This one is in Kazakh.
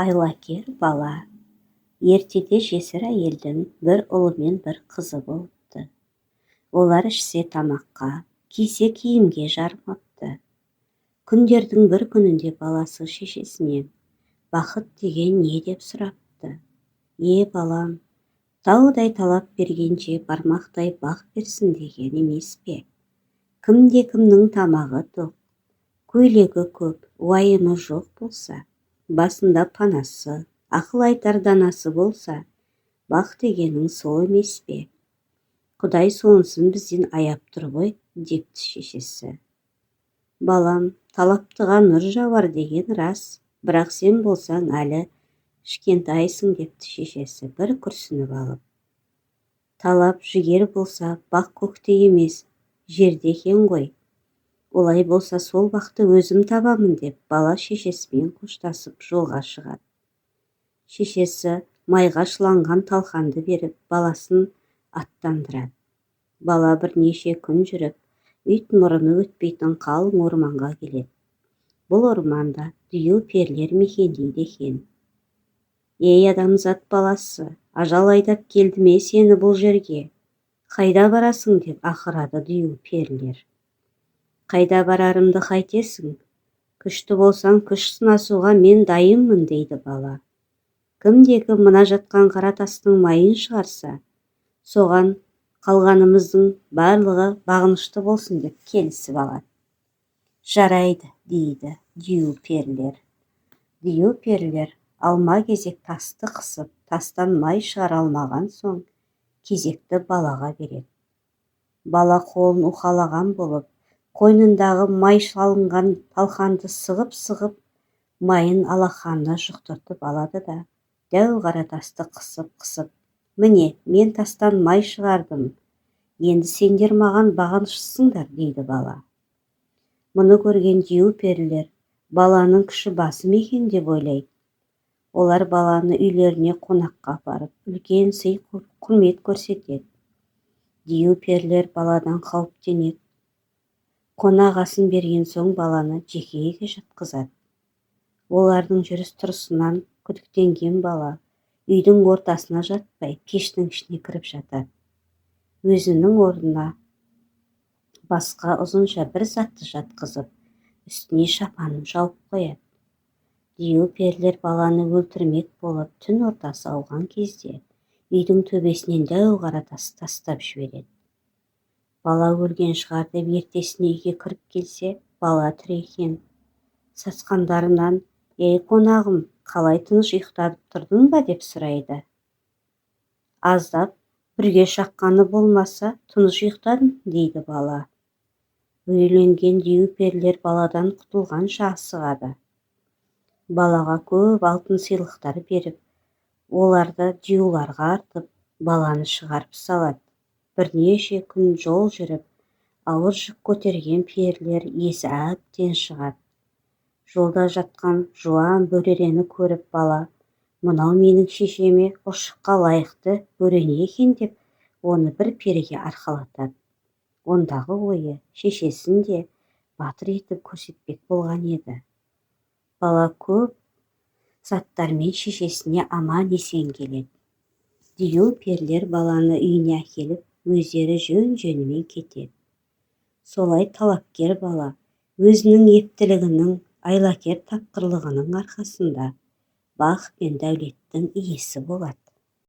Айлакер бала. Ертеде жесір әйелдің бір ұлы мен бір қызы болыпты. Олар ішсе тамаққа, кисе киімге жарымапты. Күндердің бір күнінде баласы шешесінен бақыт деген не деп сұрапты. Е, балам, таудай талап бергенше бармақтай бақ берсін деген емес пе? Кімде-кімнің тамағы тоқ, көйлегі көп, уайымы жоқ болса, басында панасы, ақыл айтар данасы болса, бақ дегенің сол емес пе? Құдай сонысын бізден аяп тұр ғой, депті шешесі. Балам, талаптыға нұр жауар деген рас, бірақ сен болсаң әлі кішкентайсың, депті шешесі бір күрсініп алып. Талап жігер болса, бақ көкте емес, жерде екен ғой. Олай болса, сол бақты өзім табамын, деп бала шешесімен қоштасып жолға шығады. Шешесі майға шыланған талқанды беріп, баласын аттандырады. Бала бірнеше күн жүріп, ит мұрыны өтпейтін қалың орманға келеді. Бұл орманда дию перілер мекендейді екен. Ей, адамзат баласы, ажал айдап келді ме сені бұл жерге? Қайда барасың, деп ақырады дию перілер. Қайда барарымды қайтесің? Күшті болсаң, күш сынасуға мен дайынмын, дейді бала. Кімде-кім мына жатқан қара тастың майын шығарса, соған қалғанымыздың барлығы бағынышты болсын, деп келісіп алады. Жарайды, дейді дию перілер. Дию перілер алма кезек тасты қысып, тастан май шығара алмаған соң, кезекті балаға береді. Бала қолын уқалаған болып, қойнындағы май салынған талқанды сығып-сығып, майын алақанына жұқтыртып алады да, дәу қара тасты қысып-қысып, міне, мен тастан май шығардым, енді сендер маған бағыныштысыңдар, дейді бала. Мұны көрген дию перілер баланың күші басым екен деп ойлайды. Олар баланы үйлеріне қонаққа апарып, үлкен сый құрмет көрсетеді. Дию перілер баладан қауіптенеді. Қонақ асын берген соң баланы жеке үйге жатқызады. Олардың жүріс-тұрысынан күдіктенген бала үйдің ортасына жатпай, пештің ішіне кіріп жатады. Өзінің орнына басқа ұзынша бір затты жатқызып, үстіне шапанын жауып қояды. Дию перілер баланы өлтірмек болып, түн ортасы ауған кезде үйдің төбесінен дәу қара тас тастап жібереді. Бала өлген шығар деп ертесіне үйге кіріп келсе, бала тірі екен. Сасқандарынан, ей, қонағым, қалай тыныш ұйықтап тұрдың ба, деп сұрайды. Аздап бүрге шаққаны болмаса, тыныш ұйықтадым, дейді бала. Үрейленген дию перілер баладан құтылғанша асығады. Балаға көп алтын сыйлықтар беріп, оларды диюларға артып, баланы шығарып салады. Бірнеше күн жол жүріп, ауыр жүк көтерген перілер есі әбден шығады. Жолда жатқан жуан бөренені көріп бала, мынау менің шешеме ұршыққа лайықты бөрене екен деп, оны бір періге арқалатады. Ондағы ойы шешесін де батыр етіп көрсетпек болған еді. Бала көп заттармен шешесіне аман-есен келеді. Дию перілер баланы үйіне әкеліп, өздері жөн-жөнімен кетеді. Солай талапкер бала өзінің ептілігінің, айлакер тапқырлығының арқасында бақ пен дәулеттің иесі болады.